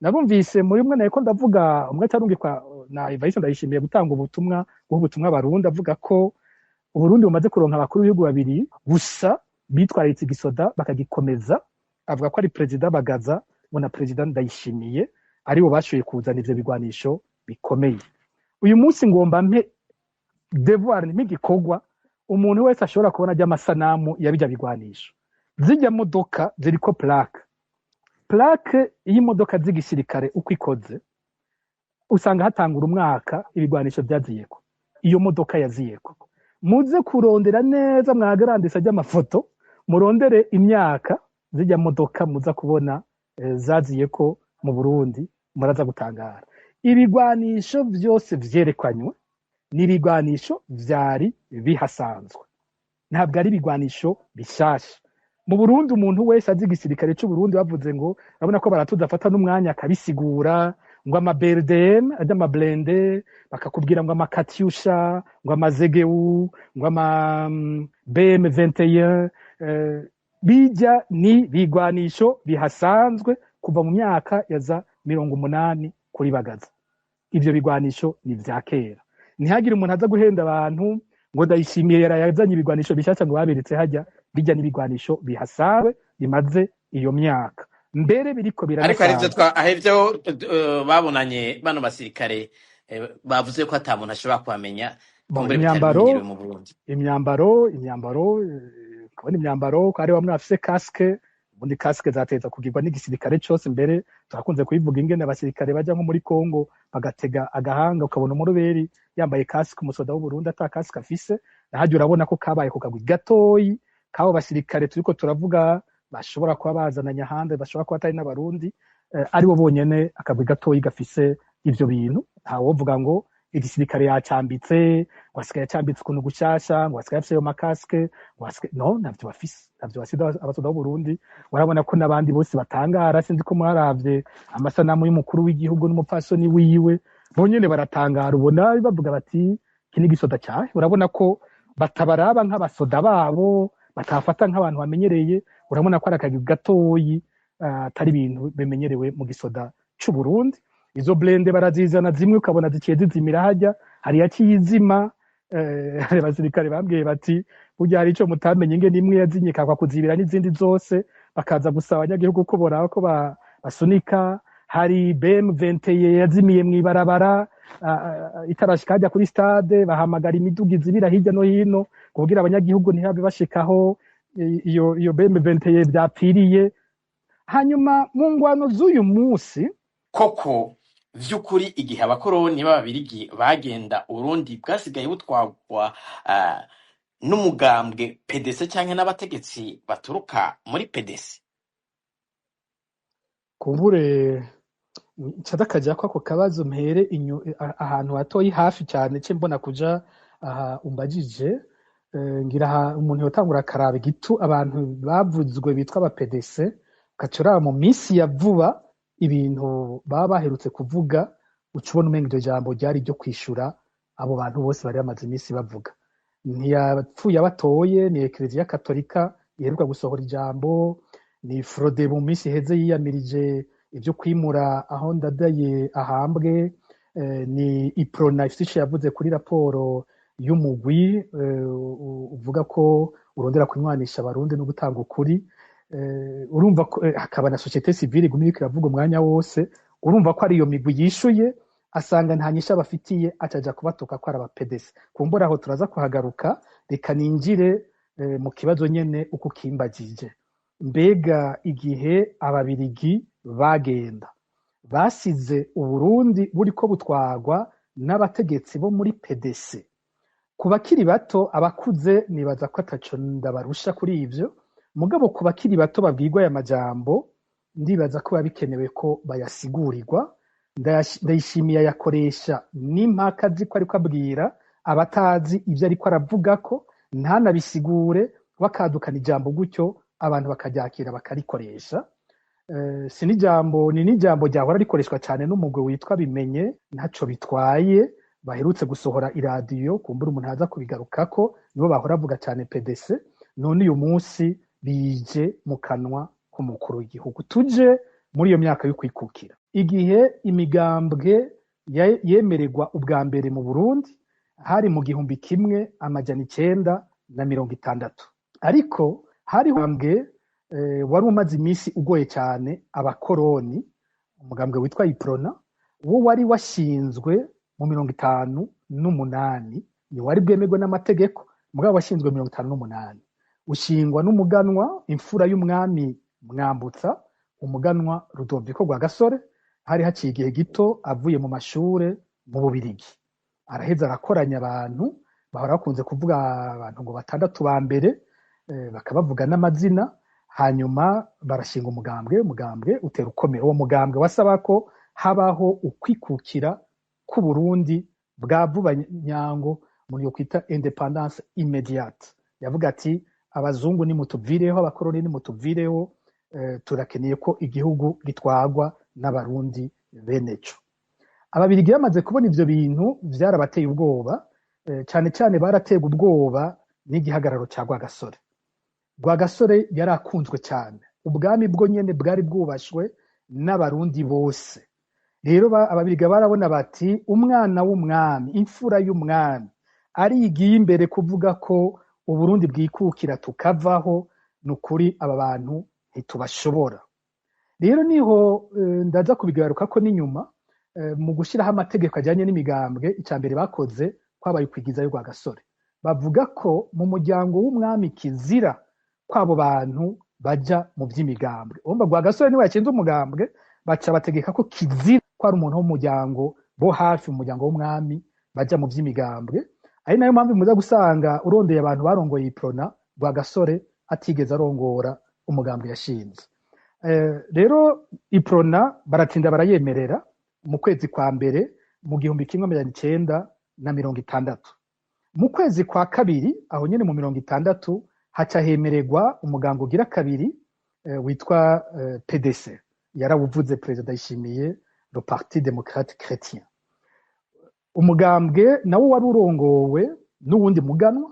Narumvise muri mwe nariko ndavuga umwe atarungikwa na Evariste Ndayishimiye gutanga ubutumwa, guha ubutumwa Abarundi, avuga ko Uburundi bumaze kuronka abakuru b'ibihugu babiri gusa bitwararitse igisoda bakagikomeza. Avuga ko ari Perezida Bagaza ngo na Perezida Ndayishimiye, aribo bashoboye kuzana ivyo bigwanisho bikomeye. Uyu munsi ngomba mpe devoir n'igikorwa umuntu wese ashobora kubona ry'amasanamu ya bijya bigwanisho. Zijya modoka ziriko plaque, plaque y'imodoka z'igisirikare uko ikoze, usanga hatangura umwaka ibigwanisho byaziyeko, iyo modoka yaziyeko. Muze kurondera neza, mwagarandisa ry'amafoto, murondere imyaka zijya modoka muza kubona zaziyeko mu Burundi, muraza gutangara. Ibigwanisho vyose vyerekanywe ni ibigwanisho vyari bihasanzwe, ntabwo ari ibigwanisho bishasha mu Burundi. Umuntu wese azi igisirikare c'u Burundi, bavuze ngo urabona ko baratuza, afata n'umwanya akabisigura, ngo ama BRDM ajya, ama blindés, bakakubwira ngo ama Katyusha, ngo ama ZGU, ngo ama BM 21, bijya ni bigwanisho bihasanzwe kuva mu myaka ya za 80 kuri Bagaza. Ivyo bigwanisho ni vya kera. Ntihagire umuntu aza guhenda abantu ngo Ndayishimiye yazanye ibigwanisho bishasha ngo baberetse hajya. Bijya n'ibigwanisho bihasanzwe bimaze iyo myaka, mbere biriko Ariko hari ivyo biranasanzwe. Hari ivyo babonanye bano basirikare, bavuze ko ata muntu ashobora kuhamenya. Bon, kumbure bitari imyambaro bimenyerewe mu Burundi. Imyambaro, kubona imyambaro ko hari bamwe bafise casque. Ubundi casque zateza kugirwa n'igisirikare cose. Mbere turakunze kubivuga ingene abasirikare baja nko muri Congo bagatega agahanga, ukabona umuroberi yambaye casque, umusoda w'u Burundi ata casque afise. Nahajya urabona ko kabaye ku kagwi gatoyi k'abo basirikare turiko turavuga, bashobora kuba bazananye ahandi, bashobora kuba atari n'Abarundi, aribo bonyene, akagwi gatoyi gafise ivyo bintu. Ntawovuga ngo igisirikare yacambitse, ngo asigaye acambitse ukuntu gushasha, ngo asigaye afise ayo ma casques, ngo asigaye, no, ntavyo bafise, ntavyo bafise abasoda b'u Burundi. Urabona ko n'abandi bose batangara. Sinzi ko mwaravye amasanamu y'umukuru w'igihugu n'umupfasoni wiwe, bonyene baratangara. Ubona bavuga bati: "Iki ni igisoda cyahe?" Urabona ko batabaraba nk'abasoda babo, batafata nk'abantu bamenyereye. Urabona ko ari akagwi gatoyi, atari ibintu bimenyerewe mu gisoda c'u Burundi. Izo blindés barazizana, zimwe ukabona ziciye zizimira hajya, hari yaciye izima. Hari abasirikare bambwiye bati: "Burya hari ico mutamenye, ingene imwe yazinye ikakwa kuzibira n'izindi zose, bakaza gusaba abanyagihugu ko boraba ko basunika." Hari BM 21 yazimiye mw'ibarabara, itarashika hajya kuri stade, bahamagara imiduga izibira hirya no hino kugira abanyagihugu ntihabe bashikaho iyo BM 21 vyapfiriye. Hanyuma mu ngwano z'uyu munsi, Koko vy'ukuri, igihe abakoroni b'Ababirigi bagenda, Uburundi bwasigaye butwagwa n'umugambwe PDC canke n'abategetsi baturuka muri PDC? Kumbure nca kaja ko ako kabazo mpere ahantu hatoyi hafi cyane ce mbona kuja aha umbajije. Ngira aha umuntu yotangura akaraba igitu abantu bavuzwe bitwa aba PDC, ugaca uraba mu minsi ya vuba ibintu baba baherutse kuvuga, uca ubona umenga iryo jambo ryari iryo kwishura abo bantu bose bari bamaze iminsi bavuga. Ntiyapfuye abatoye, ni Ekereziya Katolika iheruka gusohora ijambo, ni Frodebu mu minsi iheze yiyamirije ibyo kwimura aho Ndadaye ahambwe, ni Uprona ifite ico yavuze kuri raporo y'umugwi uvuga ko urondera kunywanisha Abarundi no gutanga ukuri. Urumva ko hakaba na société civile iguma iriko iravuga umwanya wose. Urumva ko ari iyo migwi yishuye, asanga nta nyishu abafitiye, acaja kubatuka ko ari aba PDC. Kumbura aho turaza kuhagaruka. Reka ninjire mu kibazo nyene uko kimbagije. Mbega igihe Ababirigi bagenda, basize Uburundi buriko butwarwa n'abategetsi bo muri PDC? Ku bakiri bato, abakuze nibaza ko ataco ndabarusha kuri ivyo, mugabo ku bakiri bato babwirwa aya majambo, ndibaza ko biba bikenewe ko bayasigurirwa. Ndayishimiye ayakoresha n'impaka azi ko ariko abwira abatazi ivyo ariko aravuga, ko ntanabisigure, bakadukana ijambo gutyo, abantu bakaryakira bakarikoresha. Si n'ijambo, ni n'ijambo ryahora rikoreshwa cyane n'umugwi witwa Bimenye ntaco bitwaye, baherutse gusohora iradiyo, kumbura umuntu aza kubigarukako. Nibo bahora bavuga cyane PDC. None uyu munsi bije mu kanwa k'umukuru w'igihugu. Tuje muri iyo myaka yo kwikukira. Igihe imigambwe yemererwa ubwa mbere mu Burundi hari mu 1960, ariko hariho umugambwe wari umaze iminsi ugoye cyane abakoroni, umugambwe witwa Iprona, wo wari washinzwe mu 58, ni wari bwemerwe n'amategeko, mugabo washinzwe 58, ushingwa n'umuganwa imfura y'umwami Mwambutsa, umuganwa Rudoviko Rwagasore. Hari haciye igihe gito avuye mu mashure mu Bubirigi, araheza arakoranya abantu bahora bakunze kuvuga abantu ngo batandatu ba mbere, bakabavuga n'amazina, hanyuma barashinga umugambwe. Umugambwe utera ukomera. Uwo mugambwe wasaba ko habaho ukwikukira k'Uburundi bwa vuba nyango, umuntu yokwita indépendance immédiate. Yavuga ati: "Abazungu nimutuvireho, abakoroni nimutuvireho, turakeneye ko igihugu gitwarwa n'Abarundi beneco." Ababirigi bamaze kubona ivyo bintu vyarabateye ubwoba, cane cane baraterwa ubwoba n'igihagararo ca Rwagasore. Rwagasore yari akunzwe cyane, ubwami bwo nyene bwari bwubashwe n'Abarundi bose. Rero Ababirigi barabona bati: "Umwana w'umwami, imfura y'umwami, arigiye imbere kuvuga ko Uburundi bwikukira tukavaho, ni ukuri aba bantu ntitubashobora." Rero niho ndaza kubigarukako n'inyuma, mu gushyiraho amategeko ajyanye n'imigambwe, icya mbere bakoze kwabaye ukwigizayo Rwagasore. Bavuga ko mu muryango w'umwami kizira kw'abo bantu baja mu by'imigambwe. Urumva Rwagasore niwe yashinze umugambwe, baca bategeka ko kizira ko ari umuntu w'umuryango bo hafi mu muryango w'umwami baja mu by'imigambwe. Ari nayo mpamvu muza gusanga urondeye abantu barongoye Iprona, Rwagasore atigeze arongora umugambwe yashinze. Rero Iprona baratinda barayemerera mu kwezi kwa mbere mu 1960. Mu kwezi kwa kabiri aho nyene mu 60 haca hemererwa umugambwe ugira kabiri, witwa PDC. Yarawuvuze Perezida Ndayishimiye, le Parti Démocrate Chrétien. Umugambwe nawo wari urongowe n'uwundi muganwa,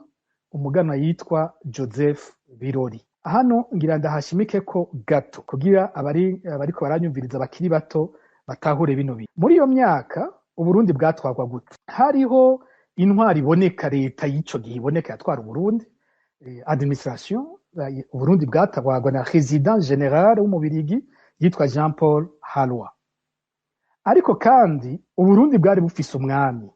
umuganwa yitwa Joseph Birori. Hano ngira ndahashimike ko gato kugira abari abariko baranyumviriza bakiri bato batahure bino bintu. Muri iyo myaka Uburundi bwatwarwa gute? Hariho intwari iboneka, leta y'ico gihe iboneka yatwara Uburundi, administration. Uburundi bwatwarwa na résident général w'Umubirigi yitwa Jean Paul Harroy. Ariko kandi Uburundi bwari bufise umwami.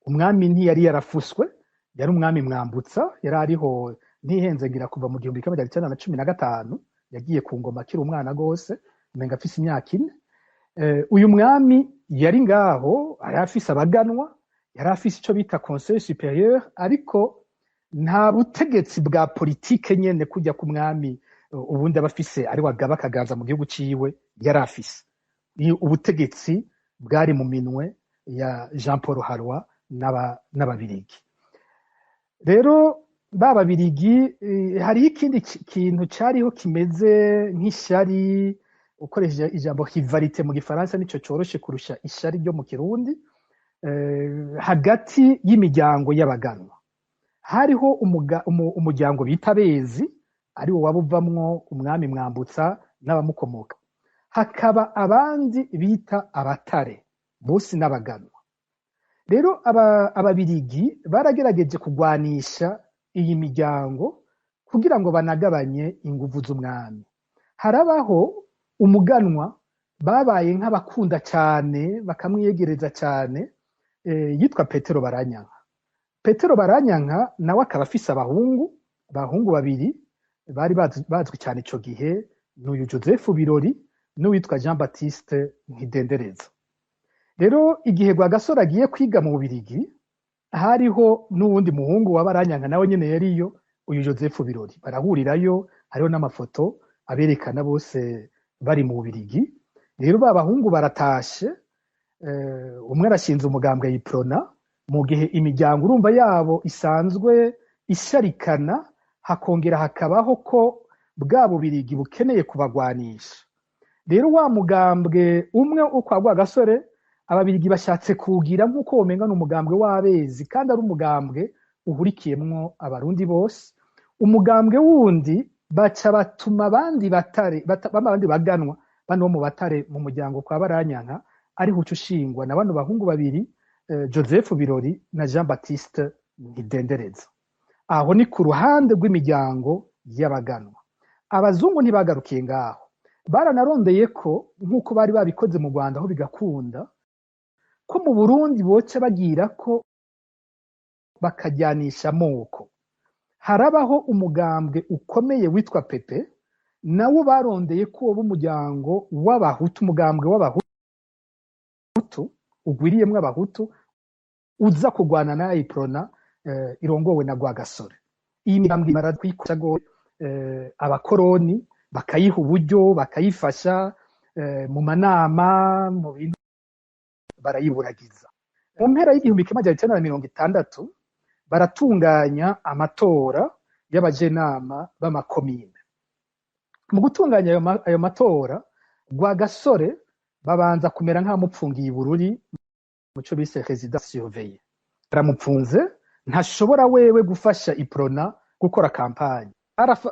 Umwami ntiyari yarafuswe, yari umwami Mwambutsa, yari ariho ntihenze ngira kuva mu 1915. Yagiye ku ngoma akiri umwana gose, umenga afise imyaka 4. Uyu mwami yari ngaho, yari afise abaganwa, yari afise ico bita conseil supérieur, ariko nta butegetsi bwa politike nyene kujya ku mwami ubundi aba afise, ari wagaba akaganza mu gihugu ciwe, yari afise. Ni ubutegetsi bwari mu minwe ya Jean Paul Harroy n'Ababirigi. Rero ba Babirigi, hariho ikindi kintu cariho kimeze nk'ishari, ukoresheje ijambo rivalité mu Gifaransa nico coroshe kurusha ishari ryo mu Kirundi, hagati y'imiryango y'abaganwa. Hariho umuryango bita Bezi, ari wo waba uvamwo umwami Mwambutsa n'abamukomoka, hakaba abandi bita Abatare, bose n'abaganwa. Rero Ababirigi baragerageje kugwanisha iyi miryango kugira ngo banagabanye inguvu z'umwami. Harabaho umuganwa babaye nk'abakunda cyane, bakamwiyegereza cyane, yitwa Petero Baranyanka. Petero Baranyanka nawe akaba afise abahungu babiri bari bazwi cyane ico gihe, n'uyu Joseph Birori n'uwitwa Jean Baptiste Ntidendereza. Rero igihe Rwagasore agiye kwiga mu Bubirigi, hariho n'uwundi muhungu wa Baranyanka nawe nyene yariyo, uyu Joseph Birori, barahurirayo, hariho n'amafoto aberekana bose bari mu Bubirigi. Rero ba bahungu baratashe, umwe arashinze umugambwe Iprona, mu gihe imiryango urumva yabo isanzwe isharikana, hakongera hakabaho ko bwa Bubirigi bukeneye kubagwanisha. Rero wa mugambwe umwe wo kwa Rwagasore, Ababirigi bashatse kuwugira nk'uko womenga ni umugambwe w'Abezi, kandi ari umugambwe uhurikiyemwo Abarundi bose. Umugambwe wundi baca batuma abandi batare, abandi baganwa Bano bo mu Batare mu muryango kwa Baranyanka, ariho uca ushingwa na bano bahungu babiri, Joseph Birori na Jean Baptiste Ntidendereza. Aho ni ku ruhande rw'imiryango y'abaganwa. Abazungu ntibagarukiye ngaho, baranarondeye ko, nk'uko bari babikoze mu Rwanda aho bigakunda, ko mu Burundi boca bagira ko bakajyanisha amoko. Harabaho umugambwe ukomeye witwa Pepe, nawo barondeye ko woba umuryango w'Abahutu, umugambwe w'Abahutu ugwiriyemwo Abahutu, uza kurwana na Iprona irongowe na Rwagasore. Iyi migambwe imara kuyikoresha gose, abakoroni bakayiha uburyo, bakayifasha mu manama, mu bintu, barayiburagiza. Mu mpera y'1960 baratunganya amatora y'abajenama b'amakomine. Mu gutunganya ayo matora, Rwagasore babanza kumera nk'abamupfungiye i Bururi, muco bise résidence surveillée. Baramupfunze, ntashobora wewe gufasha Iprona gukora campagne.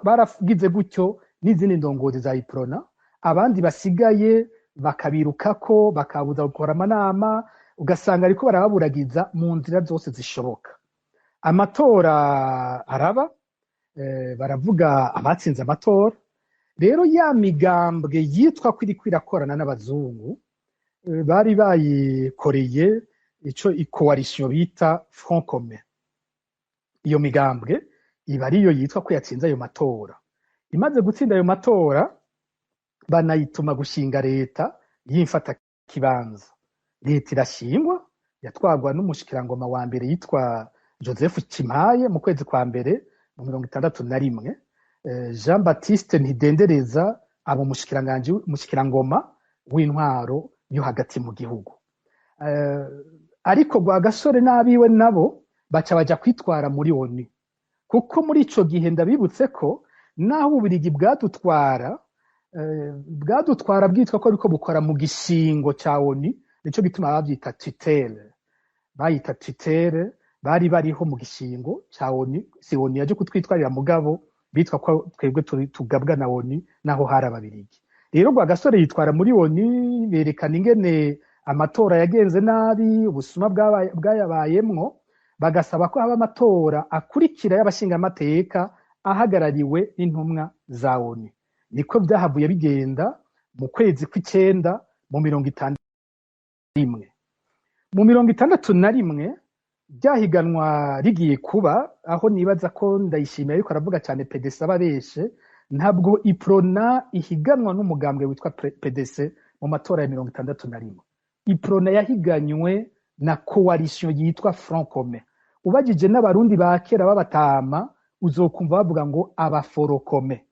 Baragize gutyo n'izindi ndongozi za Iprona, abandi basigaye bakabirukako, bakabuza gukora amanama, ugasanga ariko barababuragiza mu nzira zose zishoboka. Amatora araba, baravuga abatsinze amatora. Rero ya migambwe yitwa ko iriko irakorana n'abazungu, bari bayikoreye ico coalition bita Front Commun. Iyo migambwe iba ariyo yitwa ko yatsinze ayo matora. Imaze gutsinda ayo matora, banayituma gushinga leta y'imfata kibanza. Leta irashingwa, yatwagwa n'umushikirangoma wa mbere yitwa Joseph Cimpaye mu kwezi kwa mbere mu 61. Jean Baptiste Ntidendereza aba umushikiranganji, umushikirangoma w'intwaro yo hagati mu gihugu. Ariko Rwagasore n'abiwe nabo baca baja kwitwara muri ONU, kuko muri ico gihe, ndabibutse ko naho Ububirigi bwadutwara, bwadutwara bwitwa ko ariko bukora mu gishingo ca ONU. Nico gituma bavyita tutelle, bayita tutelle. Bari bariho mu gishingo ca ONU. Si ONU yaje kutwitwarira, mugabo bitwa ko twebwe tugabwa na ONU naho hari Ababirigi. Rero Rwagasore yitwara muri ONU, berekana ingene amatora yagenze nabi, ubusuma bwayabayemwo, bagasaba ko haba amatora akurikira y'abashingamateka ahagarariwe n'intumwa za ONU. Niko vyahavuye bigenda mu kwezi kw'icenda mu 61. Mu 61 ryahiganwa rigiye kuba, aho nibaza ko Ndayishimiye ariko aravuga cyane PDC ababeshe. Ntabwo Iprona ihiganwa n'umugambwe witwa PDC mu matora ya 61. Iprona yahiganywe na coalition yitwa Front Commun. Ubajije n'Abarundi ba kera b'abatama, uzokumva bavuga ngo abaforokome.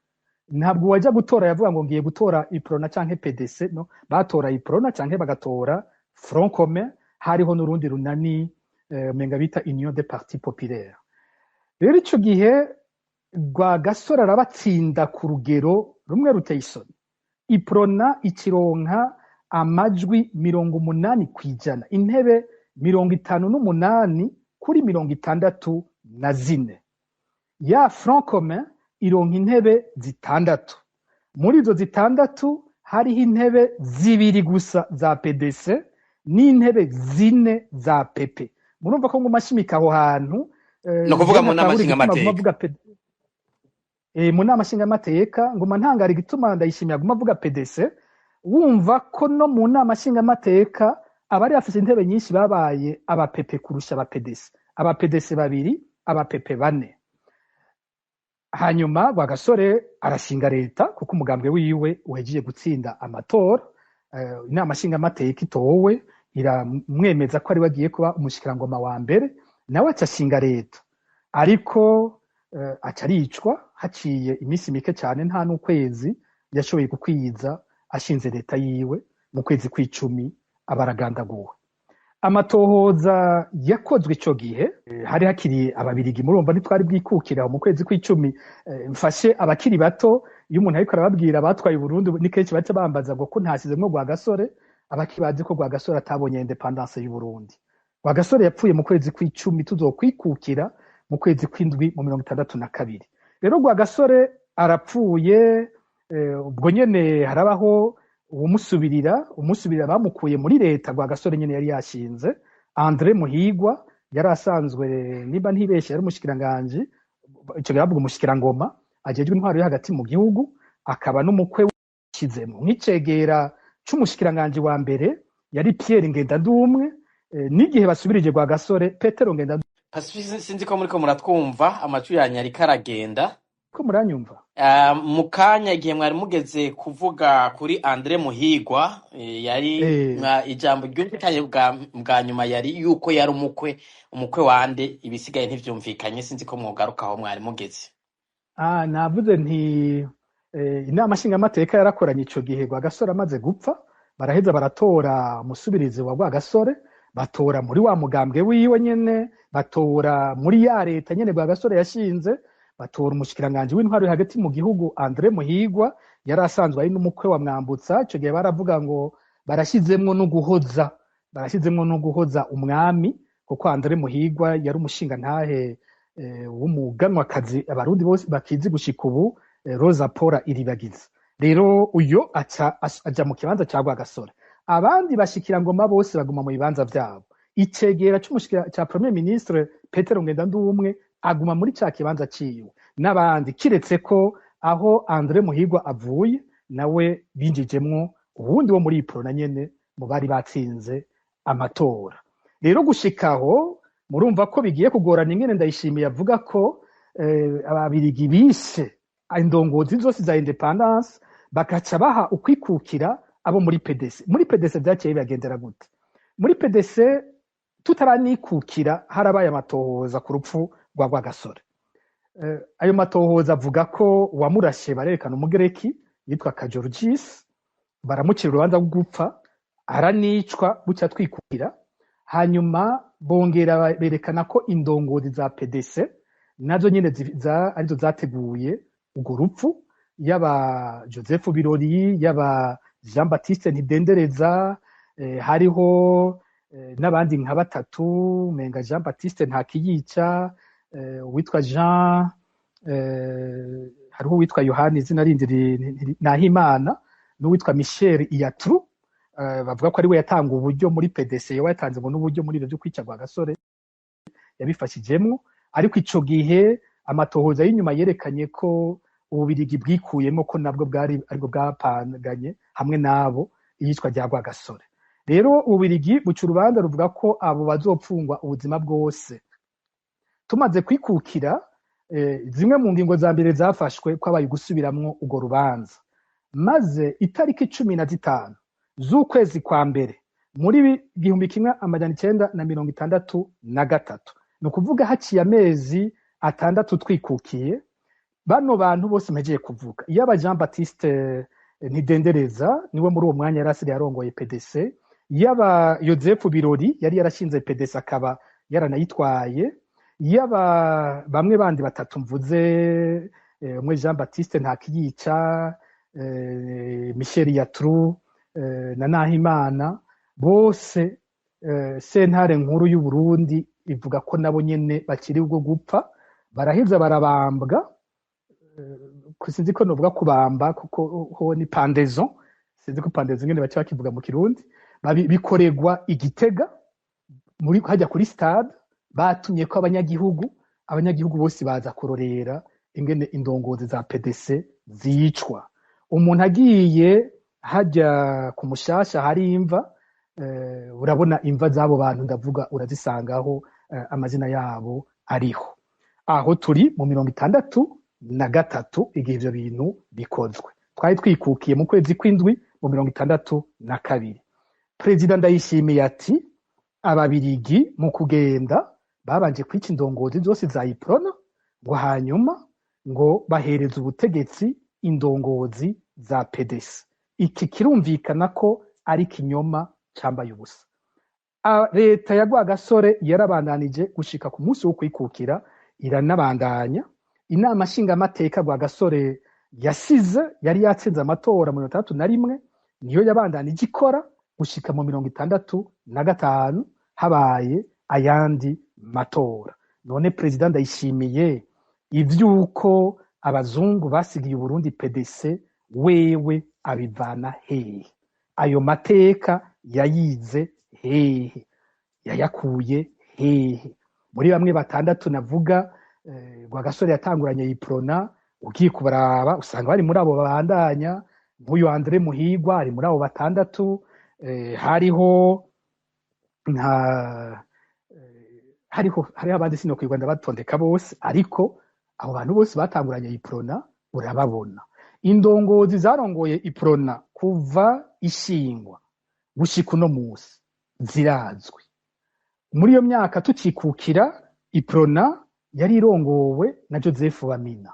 Ntabwo wajya gutora yavuga ngo ngiye gutora Iprona canke PDC. No batora Iprona canke bagatora Front Commun. Hariho n'urundi runani, umenga bita Union des Partis Populaires. Rero ico gihe Rwagasore arabatsinda ku rugero rumwe ruteye isoni. Iprona ikironka amajwi 80%, intebe 58 kuri 64. Ya Front Commun ironka intebe 6. Muri izo 6 hariho intebe 2 gusa za PDC n'intebe 4 za PP. Murumva ko nguma nshimika aho hantu. No kuvuga mu nama Ntahura igituma aguma nshingamateka. avuga mu nama nshingamateka. Nguma ntangara igituma Ndayishimiye aguma avuga PDC. Wumva ko no mu nama nshingamateka abari bafise intebe nyinshi babaye abapepe kurusha aba PDC, aba PDC 2, abapepe 4. Hanyuma Rwagasore arashinga leta, kuko umugambwe wiwe uhejeje gutsinda amatora. Inama nshingamateka itowe iramwemeza ko ari we agiye kuba umushikirangoma wa mbere, nawe aca ashinga leta. Ariko aca aricwa haciye iminsi mike cyane, nta n'ukwezi yashoboye gukwiza ashinze leta yiwe. Mu kwezi kw'icumi abaragandaguwe. Amatohoza yakozwe ico gihe, hari hakiri Ababirigi, murumva ntitwari bwikukira aho mu kwezi kw'icumi. Mfashe abakiri bato, iyo umuntu ariko arababwira abatwaye Burundi, ni kenshi baca bambaza ngo ko ntasizemwo Rwagasore. Abakiri bazi ko Rwagasore atabonye indépendance y'u Burundi. Rwagasore yapfuye mu kwezi kw'icumi, tuzokwikukira mu kwezi kw'indwi mu 62. Rero Rwagasore arapfuye, ubwo nyene harabaho Uwumusubirira, umusubirira bamukuye muri leta Rwagasore nyene yari yashinze, Andre Muhigwa, yari asanzwe, niba ntibeshe, yari umushikiranganji ico gihe, bavuga umushikirangoma ajejwe intwaro yo hagati mu gihugu, akaba n'umukwe washizemo nk'icegera c'umushikiranganji wa mbere, yari Pierre Ngendandumwe. N'igihe basubirije Rwagasore, Petero Ngendandumwe. Pacifique, sinzi ko muriko muratwumva, amajwi yanyu ariko aragenda. Ko muranyumva? Mu kanya igihe mwari mugeze kuvuga kuri Andre Muhigwa, yari ijambo ryumvikanye bwa nyuma yari yuko yari umukwe wande, ibisigaye ntivyumvikanye. Sinzi ko mwogaruka aho mwari mugeze. Ah, navuze nti inama nshingamateka yarakoranye ico gihe Rwagasore amaze gupfa, baraheza baratora umusubirizi wa Rwagasore, batora muri wa mugambwe wiwe nyene, batora muri ya leta nyene Rwagasore yashinze, batora umushikiranganji w'intwaro yo hagati mu gihugu Andre Muhigwa, yari asanzwe ari n'umukwe wa Mwambutsa. Ico gihe baravuga ngo barashyizemwo no guhoza umwami, kuko Andre Muhigwa yari umushingantahe w'umuganwakazi abarundi bose bakizi gushika ubu, Rosa Paula Iribagiza. Rero uyo aca aja mu kibanza ca Rwagasore, abandi bashikirangoma bose baguma mu bibanza vyabo. Icegera c'umushikira ca premier ministre Petero Ngendandumwe aguma muri ca kibanza ciwe n'abandi, kiretse ko aho Andre Muhigwa avuye nawe binjijemwo uwundi wo muri Uprona nyene mu bari batsinze amatora. Rero gushikaho murumva ko bigiye kugorana ingene Ndayishimiye avuga ko ababirigi bishe indongozi zose za indépendance, bakaca baha ukwikukira abo muri PDC. Muri PDC vyaciye bibagendera gute? Muri PDC tutaranikukira harabaye amatohoza ku rupfu rwa Rwagasore. Ayo matohoza avuga ko uwamurashe, barerekana umugereki yitwa Kajorgis, baramucira urubanza rwo gupfa, aranicwa, bucya twikukira. Hanyuma bongera berekana ko indongozi za PDC nazo nyene arizo zateguye urwo rupfu, yaba Joseph Birori, yaba Jean Baptiste Ntidendereza, hariho n'abandi nka batatu, menga Jean Baptiste Ntakiyica, uwitwa Jean, hariho uwitwa Yohani, izina rindi Nahimana, n'uwitwa Michel Iyatru, bavuga ko ari we yatanga uburyo muri PDC, yoba yatanze ngo n'uburyo muri ivyo vyo kwica Rwagasore yabifashijemwo. Ariko ico gihe amatohoza y'inyuma yerekanye ko ububirigi bwikuyemo, ko nabwo bwari aribwo bwapanganye hamwe nabo iyicwa rya Rwagasore. Rero ububirigi buca urubanza ruvuga ko abo bazopfungwa ubuzima bwose. Tumaze kwikukira, zimwe mu ngingo za mbere zafashwe kwabaye gusubiramwo urwo rubanza, maze itariki 15 z'ukwezi kwa mbere muri 1963, ni ukuvuga haciye amezi 6 twikukiye, bano bantu bose mpegeye kuvuga, yaba Jean Baptiste Ntidendereza, niwe muri uwo mwanya yari asigaye arongoye PDC, yaba Joseph Birori yari yarashinze PDC akaba yaranayitwaye, yaba bamwe bandi batatu mvuze, umwe Jean Baptiste Ntakiyica, Michel Yatru na Nahimana, bose sentare nkuru y'u Burundi ivuga ko nabo nyene bakiri ubwo gupfa, baraheza barabambwa. Sinzi ko novuga kubamba kuko ho ni pendaison, sinzi ko pendaison nyene baca bakivuga mu Kirundi. Bikoregwa igitega muri hajya kuri stade, batumye ko abanyagihugu bose baza kurorera ingene indongozi za PDC zicwa. Umuntu agiye hajya ku Mushasha hari imva, urabona imva z'abo bantu ndavuga, urazisangaho, amazina yabo ariho. Aho turi mu 63 igihe ivyo bintu bikozwe, twari twikukiye mu kwezi kw'indwi mu 62. Perezida Ndayishimiye ati ababirigi mu kugenda babanje kwica indongozi zose za Uprona, ngo hanyuma ngo bahereza ubutegetsi indongozi za PDC. Iki kirumvikana ko ari ikinyoma cambaye ubusa. Leta ya Rwagasore yarabandanije gushika ku munsi wo kwikukira, iranabandanya. Inama nshingamateka Rwagasore yasize, yari yatsinze amatora mu 61, niyo yabandanije ikora gushika mu 65 habaye ayandi matora. None perezida Ndayishimiye, ivy'uko abazungu basigiye Uburundi PDC, wewe abivana hehe? Ayo mateka yayize hehe? Yayakuye hehe? Muri bamwe batandatu navuga, Rwagasore yatanguranye Iprona, ugiye kubaraba usanga bari muri abo babandanya. Nk'uyu Andre Muhigwa ari muri abo batandatu. Hariho nka hariho abandi, sinokwirwa ndabatondeka bose, ariko abo bantu bose batanguranye Iprona urababona. Indongozi zarongoye Iprona kuva ishingwa gushika uno musi zirazwi. Muri iyo myaka tukikukira, Iprona yari irongowe na Joseph Bamina,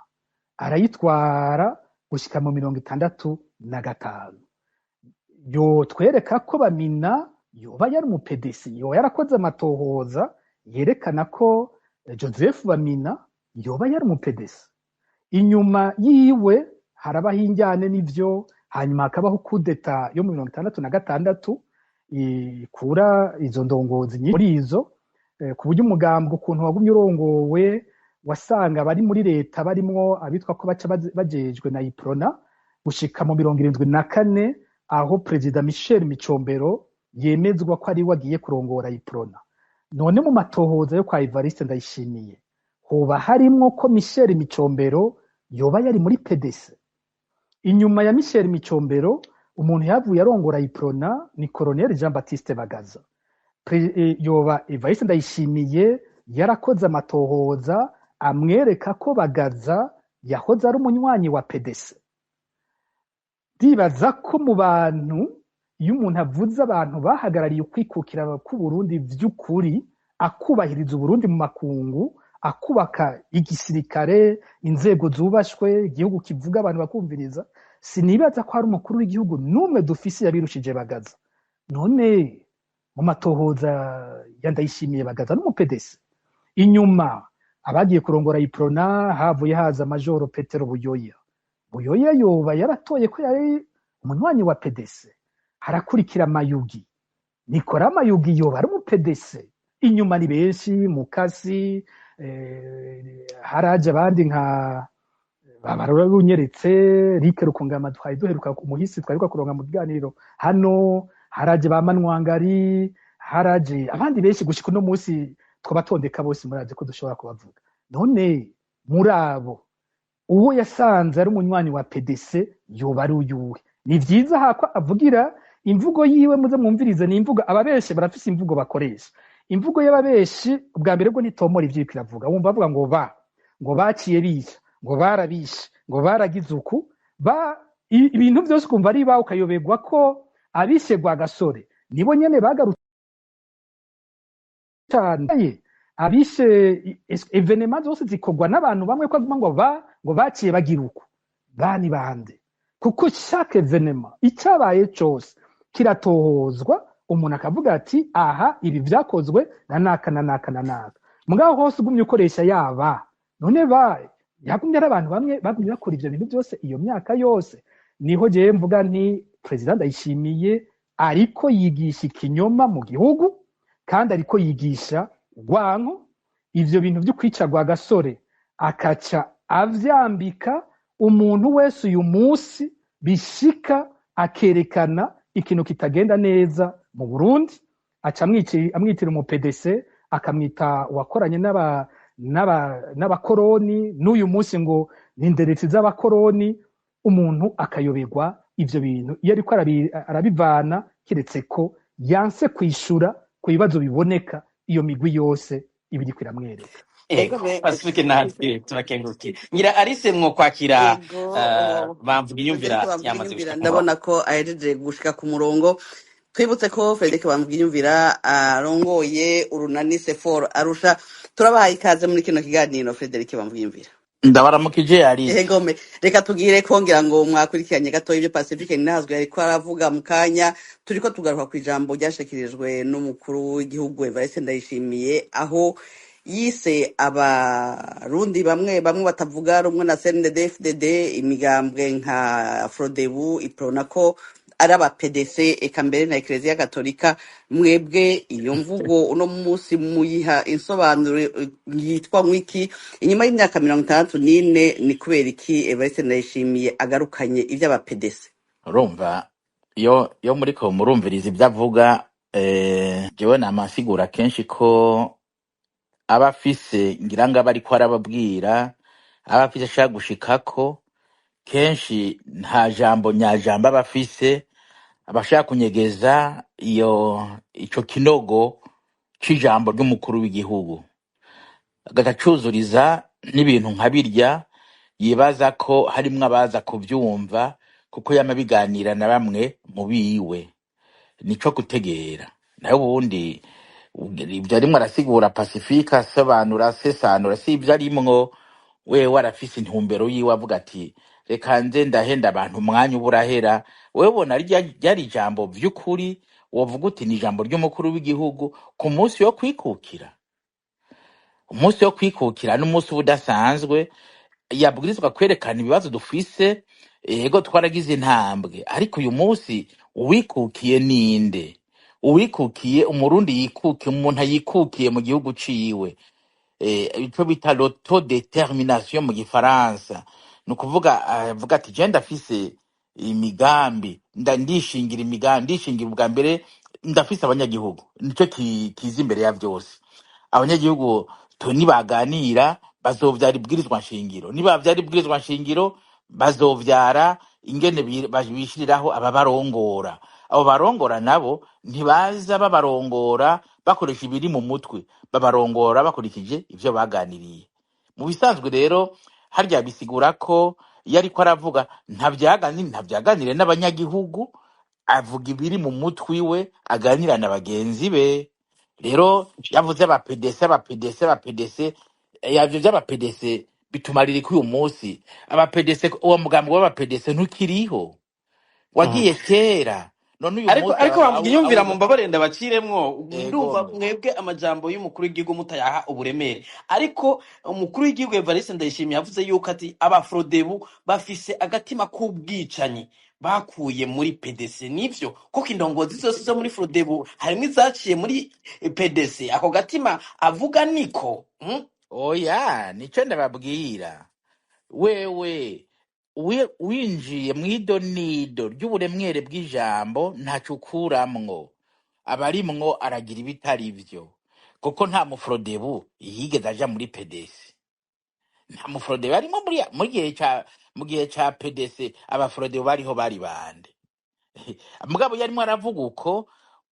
arayitwara gushika mu 65. Yotwereka ko Bamina yoba yari umupedesi, yoba yarakoze amatohoza yerekana ko Joseph Bamina yoba yari umupedesi. Inyuma yiwe harabaho injyane n'ivyo, hanyuma hakabaho kudeta yo mu 66 ikura izo ndongozi nyinshi muri izo, ku buryo umugambwe ukuntu wagumye urongowe wasanga abari muri leta barimwo abitwa ko baca bajejwe na Iprona, gushika mu 74 aho Perezida Michel Micombero yemezwa ko ari we agiye kurongora Iprona. None mu matohoza yo kwa Evariste Ndayishimiye hoba harimwo ko Michel Micombero yoba yari muri PDC? Inyuma ya Michel Micombero, umuntu yavuye arongora Iprona ni Colonel Jean Baptiste Bagaza. Yoba Evariste Ndayishimiye yarakoze amatohoza amwereka ko Bagaza yahoze ari umunywanyi wa PDC? Ndibaza ko mu bantu, iyo umuntu avuze abantu bahagarariye ukwikukira k'Uburundi vy'ukuri, akubahiriza Uburundi mu makungu, akubaka igisirikare, inzego zubashwe, igihugu kivuga abantu bakumviriza, sinibaza ko hari umukuru w'igihugu n'umwe dufise yabirushije Bagaza. None mu matohoza ya Ndayishimiye, Bagaza n'umupedesi? Inyuma abagiye kurongora Iprona havuye haza Majoro Petero Buyoya. Buyoya yoba yaratoye ko yari umunywanyi wa PDC? Harakurikira Mayugi. Nikora Mayugi yoba ari umupedese? Inyuma ni benshi, Mukasi, haraje abandi nka babarunyeretse Rike Rukungama twari duheruka ku muhisi, twaheruka kuronka mu biganiro hano, haraje ba Manwangari, haraje abandi benshi. Gushika uno munsi twabatondeka bose, murazi ko dushobora kubavuga. None muri abo uwo yasanze ari umunywanyi wa PDC yoba ari uyuhe? Ni vyiza hako avugira imvugo yiwe, muze mwumvirize. Ni imvugo ababeshi barafise, imvugo bakoresha. Imvugo y'ababeshi ubwa mbere bwo ntitomora ivyo iriko iravuga. Wumva bavuga ngo ba ngo baciye bica, ngo barabishe, ngo baragize uku, ba ibintu byose ukumva ari ba, ukayoberwa ko abishe Rwagasore nibo nyene bagarutse cane, abishe événements zose zikorwa n'abantu bamwe, ko aguma ngo ba ngo baciye bagira uku, bani bande? Kuko chaque événement, icyabaye cose kiratohozwa, umuntu akavuga ati aha ibi vyakozwe na naka na naka na naka. Mugabo hose ugumye ukoresha yaba none ba yagumye ari abantu bamwe bagumye bakora ivyo bintu byose iyo myaka yose. Niho jewe mvuga nti Perezida Ndayishimiye ariko yigisha ikinyoma mu gihugu, kandi ariko yigisha urwanko. Ivyo bintu vyo kwica Rwagasore akaca avyambika umuntu wese uyu munsi bishika akerekana ikintu kitagenda neza mu Burundi, aca amwitira umu PDC, akamwita uwakoranye n'abakoroni, n'uyu munsi ngo ni inderetsi z'abakoroni. Umuntu akayoberwa ivyo bintu iyo ariko arabivana, kiretse ko yanse kwishura ku bibazo biboneka iyo migwi yose iba iriko iramwereka. Ego. Ego me. Pacifique, natwe turakengurukiye. Ngira Alice mwo kwakira. Ego. Bamvuga inyumvira. Frederic Bamvuga Yamaze inyumvira gushika ku murongo. Ndabona ko ahejeje gushika ku murongo. Twibutse ko Frederic Bamvuga inyumvira arongoye urunani Sefor Arusha. Turabahaye ikaze muri kino kiganiro, Frederic Bamvuga inyumvira. Ndabaramukije, Alice. Ego me, reka tugire kongera ngo mwakurikiranye gato ibyo Pacifique Ninahazwe yariko aravuga mu kanya. Turiko tugaruka ku ijambo ryashikirijwe n'umukuru w'igihugu Evariste Ndayishimiye, aho yise abarundi bamwe bamwe batavuga rumwe na CNDD-FDD, imigambwe nka Frodebu, Iprona, ko ari aba PDC, eka mbere na Ecclesia Katolika. Mwebwe iyo mvugo uno munsi muyiha insobanuro yitwa mwiki? Inyuma y'imyaka 64, ni kubera iki Evariste Ndayishimiye agarukanye ivy'aba PDC? Urumva Iyo muriko murumviriza ibyo avuga, jewe namasigura kenshi ko aba afise, ngira ngo aba ariko arababwira, aba afise ashaka gushikako. Kenshi nta jambo nyajambo aba afise, aba ashaka kunyegeza iyo ico kinogo c'ijambo ry'umukuru w'igihugu, agaca acuzuriza n'ibintu nka birya yibaza ko harimwo abaza kuvyumva, kuko yama abiganira na bamwe mu biwe. Nico gutegera. Nayo ubundi ibyo arimwo arasigura Pacifique, asobanura asesanura, si ibyo arimwo. Wewe arafise intumbero yiwe, avuga ati reka nze ndahenda abantu, umwanya uba urahera. Wewe ubona ryari ijambo vy'ukuri wovuga uti ni ijambo ry'umukuru w'igihugu ku munsi wo kwikukira? Umunsi wo kwikukira n'umunsi uba udasanzwe, yabwirizwa kwerekana ibibazo dufise. Ego, twaragize intambwe, ariko uyu munsi uwikukiye ninde? Uwikukiye, Umurundi yikukiye, umuntu ayikukiye mu gihugu ciwe, ico bita l'autodetermination mu gifaransa, ni ukuvuga avuga ati je ndafise imigambi, ndishingira imigambi, ndishingira ubwa mbere ndafise abanyagihugu, nico kiza imbere ya vyose. Abanyagihugu nibaganira bazovyara ibwirizwa nshingiro, nibavyara ibwirizwa nshingiro bazovyara ingene bishiriraho ababarongora. Abo barongora nabo ntibaza babarongora bakoresha ibiri mu mutwe, babarongora bakurikije ivyo baganiriye. Mu bisanzwe rero harya bisigura ko iyo ariko aravuga ntavyaganire n'abanyagihugu, avuga ibiri mu mutwe iwe, aganira na bagenzi be. Rero yavuze aba PDC, aba PDC, aba PDC, yavyo vy'aba PDC bitumarira ko uyu munsi aba PDC, uwo mugambi w'aba PDC ntukiriho, wagiye kera. None uyu Ariko munsi ariko bavuga iyumvira, mu awuza mbabare ndabaciremwo, ndumva egome. mwebwe amajambo y'umukuru w'igihugu mutayaha uburemere, ariko umukuru w'igihugu Evariste Ndayishimiye yavuze yuko ati abafrodebu bafise agatima k'ubwicanyi bakuye muri PDC. Nivyo kuko indongozi zose zo muri Frodebu harimwo izaciye muri PDC. Ako gatima avuga niko Oya, nico ndababwira. Wewe winjiye mw'idonido ry'uburemere bw'ijambo, ntaco ukuramwo, abarimwo aragira ibitari vyo, kuko nta mufrodebu yigeze aja muri PDC, nta mufrodebu arimo muri gihe ca, mu gihe ca PDC. Abafrodebu bariho bari bande? Mugabo yarimwo aravuga uko,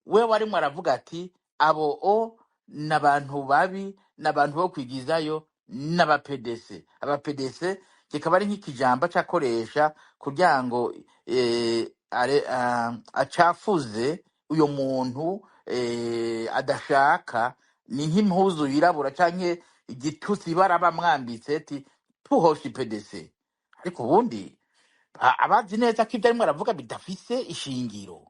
wewe arimwo aravuga ati abo o n'abantu babi, n'abantu bo kwigizayo, n'aba PDC. Aba PDC kikaba ari nk'ikijambo acakoresha kugira ngo acafuze uyo muntu adashaka. Ni nk'impuzu yirabura canke igitutsi barabamwambitse ati tuhoshe PDC. Ariko ubundi abazi neza ko ibyo arimo aravuga bidafise ishingiro.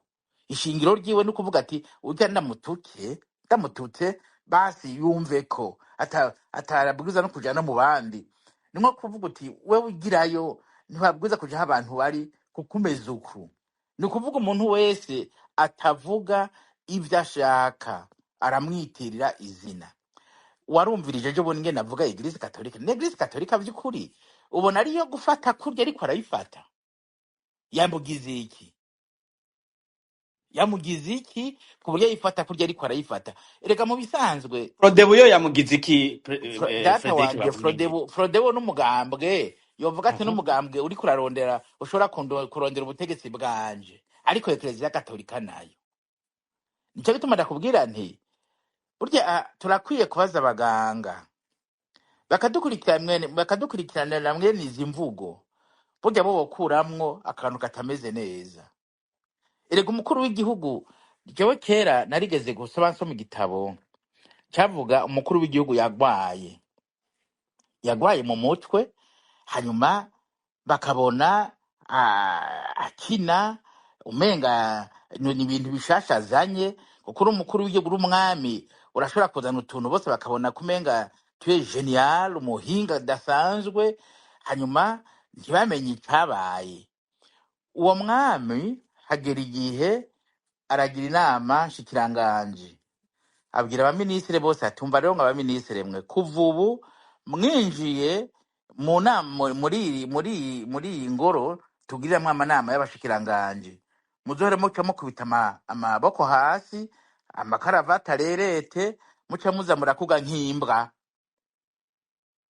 Ishingiro ryiwe ni ukuvuga ati urya ndamutuke, ndamututse basi yumve ko atarabwiza no kuja no mu bandi. Ni nko kuvuga uti wewe ugirayo ntibabwiza kuja aho abantu bari kuko umeze uku. Ni ukuvuga umuntu wese atavuga ibyo ashaka aramwitirira izina. Warumvirije ejo bundi ingene avuga Eglise Katolika? Ni Eglise Katolika vy'ukuri ubona ariyo gufata kurya, ariko arayifata yamugize iki? Yamugize iki ku buryo ayifata kurya ariko arayifata? Erega mu bisanzwe Frodebu yo yamugize iki? Data Frederic wanje Bavuga Frodebu n'umugambwe yovuga ati n'umugambwe uri kurarondera ushobora kurondera ubutegetsi bwanje, ariko Eklezia Katolika nayo. Nico gituma ndakubwira nti burya turakwiye kubaza abaganga bakadukurikiranira mwene izi mvugo, burya bo bokuramwo akantu katameze neza. Erega umukuru w'igihugu, jewe kera narigeze gusoma nsoma igitabo cavuga umukuru w'igihugu yagwaye mu mutwe, hanyuma bakabona akina umenga ni ibintu bishasha azanye, kuko uri umukuru w'igihugu, uri umwami, urashobora kuzana utuntu bose bakabona kumenga tuye genial, umuhinga adasanzwe, hanyuma ntibamenye icabaye. Uwo mwami hagera igihe aragira inama nshikiranganji, abwira abaminisitiri bose ati umva rero ngo abaminisitiri mwe, kuva ubu mwinjiye mu nama muri iyi ngoro tugiriramwo amanama y'abashikiranganji, Muzohore muca mukubita amaboko hasi, amakaravati arerete, muca muza murakuga nk'imbwa.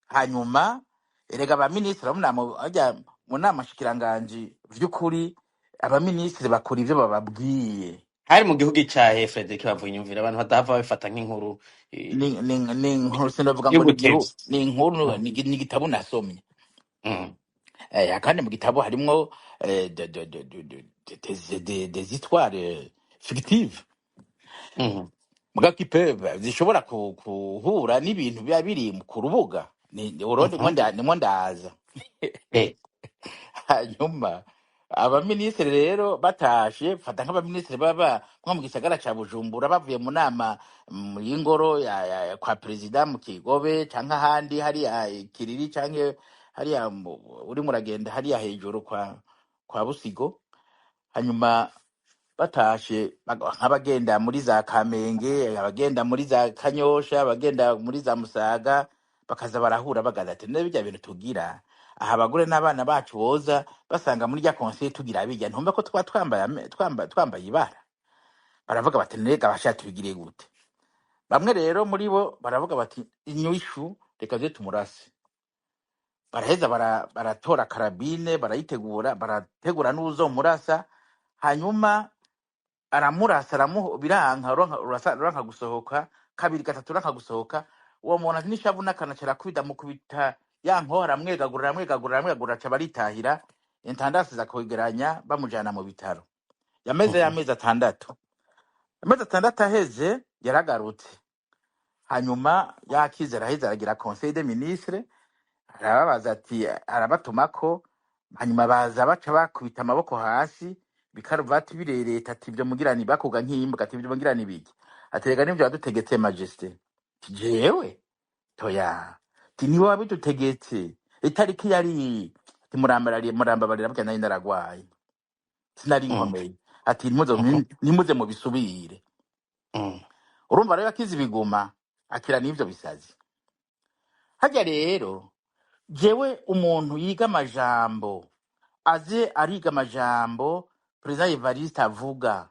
Hanyuma erega abaminisitiri bajya mu nama nshikiranganji, vy'ukuri abaminisitiri bakora ivyo bababwiye. Hari mu gihugu icahe, Frederic Bavuyinyumvira, abantu badahava babifata nk'inkuru Ni inkuru, sinavuga ngo ni igihu, y'ubutevyi. ni inkuru, ni igitabo nasomye. Kandi mu gitabo harimwo des histoires fictives, muga qui peuvent zishobora kuhura n'ibintu biba biri ku rubuga. Ni urundi nimwo ndaza. Hanyuma abaminisitiri rero batashe, fata nk'abaminisitiri baba nko mu gisagara ca Bujumbura, bavuye mu nama y'ingoro ya kwa perezida mu Kigobe canke ahandi hariya Kiriri canke hariya urimo uragenda hariya hejuru kwa Busigo. Hanyuma batashe nk'abagenda muri za Kamenge, abagenda muri za Kanyosha, abagenda muri za Musaga, bakaza barahura bagaza ati none bijya bintu tugira aha, abagore n'abana bacu boza basanga muri rya conseil tugira bijya, ntumva ko twa twambaye twambaye ibara. Baravuga bati nega abasha tubigire gute? Bamwe rero muri bo baravuga bati inyishu reka ze tumurase. Baraheza baratora karabine, barayitegura, barategura n'uzomurasa. Hanyuma aramurasa, biranka, uranka gusohoka kabiri gatatu, uranka gusohoka. Uwo muntu ati n'ishavu n'akana, arakubita, mukubita ya nkoho, aramwegagura, aramwegagura, aramwegagura, aca baritahira. Intandasi za kwegeranya bamujana mu bitaro. Yameze y'amezi 6, amezi 6 aheze yaragarutse. Hanyuma yakize, araheze, aragira conseil des ministres, arababaza ati, arabatumako. Hanyuma baza baca bakubita amaboko hasi, bikaruvati birereta, ati ibyo mugirani bakuga nk'imbwa, ati ibyo mugirani biki? Aterega nibyo wadutegetse majesté. Ati jewe toya, ati niwe wabidutegetse, itariki yari, ati murambarariye, murambabarira, burya nari naragwaye, sinari nkomeye, ati ntimuze mubisubire. Urumva rero akize ibiguma, akira n'ivyo bisazi. Harya rero jewe umuntu yiga amajambo, aze ariga amajambo perezida Evariste avuga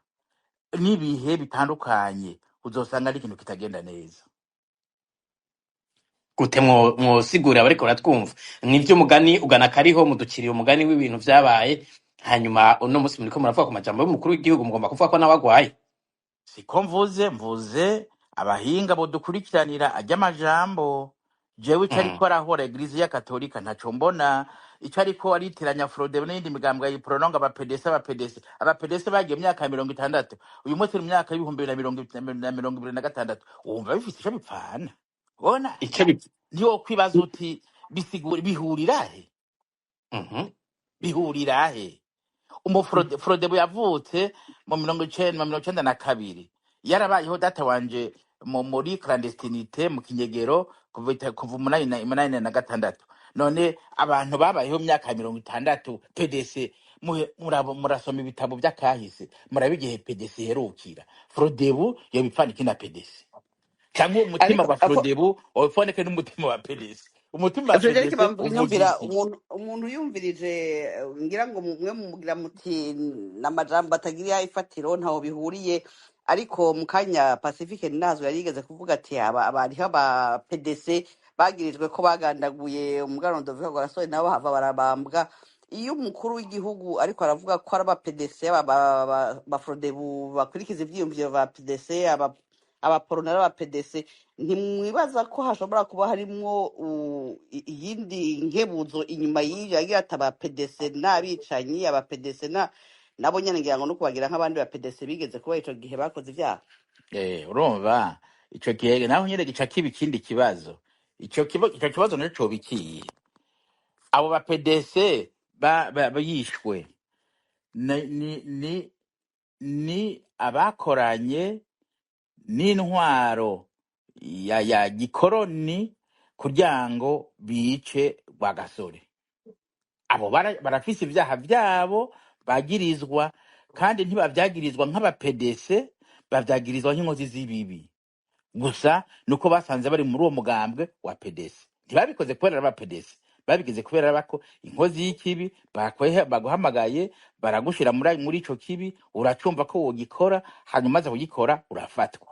n'ibihe bitandukanye, uzosanga ari ikintu kitagenda neza. Gute mwosigurira bariko baratwumva? Nivyo, umugani ugana kariho mudukiriye umugani w'ibintu vyabaye. Hanyuma uno munsi muriko muravuga ku majambo y'umukuru w'igihugu, mugomba kuvuga ko nawe agwaye. Siko mvuze, mvuze abahinga bodukurikiranira ajya amajambo. Jewe ico ariko arahora eglise ya Katolika ntaco mbona, ico ariko ariteranya Frode n'iyindi migambwe ya aba PDC, aba PDC, aba PDC bagiye mu myaka ya 60, uyu munsi mu myaka y'2026, wumva bifise ico bipfana? Bona Ico ntiwo kwibaza uti bisigura bihurira he? Bihurira he? Umufrode Frodebu yavutse mu 90, mu 92, yarabayeho data wanje muri clandestinité, mu kinyegero, kuva 86. None abantu babayeho mu myaka ya 60 PDC, murasoma ibitabo by'akahise, muraba igihe PDC iherukira. Frodebu yobipfana iki na PDC? Cyangwa uwo mutima Ariko wa Frodebu wabipfanike n'umutima wa PDC? Umutima wa Frederic PDC bamvuga uvuga inyumvira iki? Umuntu yumvirije, ngira ngo mwe mumugira muti n'amajambo atagira ifatiro, ntaho bihuriye. Ariko mu kanya Pacifique Nazo yari yigeze kuvuga ati aba abariho aba PDC bagirijwe ko bagandaguye umuganwa Ludovico Rwagasore, nabo hava barabambwa. Iyo umukuru w'igihugu ariko aravuga ko ari aba PDC, aba Frodebu bakurikiza ivyiyumviro ba PDC, aba abaporonara ba PDC, ntimwibaza ko hashobora kuba harimwo iyindi nkebuzo inyuma y'ivyo? Yagira ati aba PDC n'abicanyi, aba PDC na nabo nyene, ngira ngo no kubagira nk'abandi ba PDC bigeze kuba ico gihe bakoze ivyaha. Urumva ico gihe naho nyene gica kiba ikindi kibazo. Ico kibazo naco coba ikihe? Abo ba PDC bishwe ni abakoranye n'intwaro ya gikoroni kugira ngo bice Rwagasore. Abo barafise ivyaha vyabo bagirizwa, kandi ntibavyagirizwa nk'aba PDC, bavyagirizwa nk'inkozi z'ibibi. Gusa nuko basanze bari muri uwo mugambwe wa PDC, ntibabikoze kubera ari aba PDC, Babigize kubera bako inkozi y'ikibi baguhamagaye baragushira muri ico kibi, uracumva ko wogikora, hanyuma umaze kugikora urafatwa.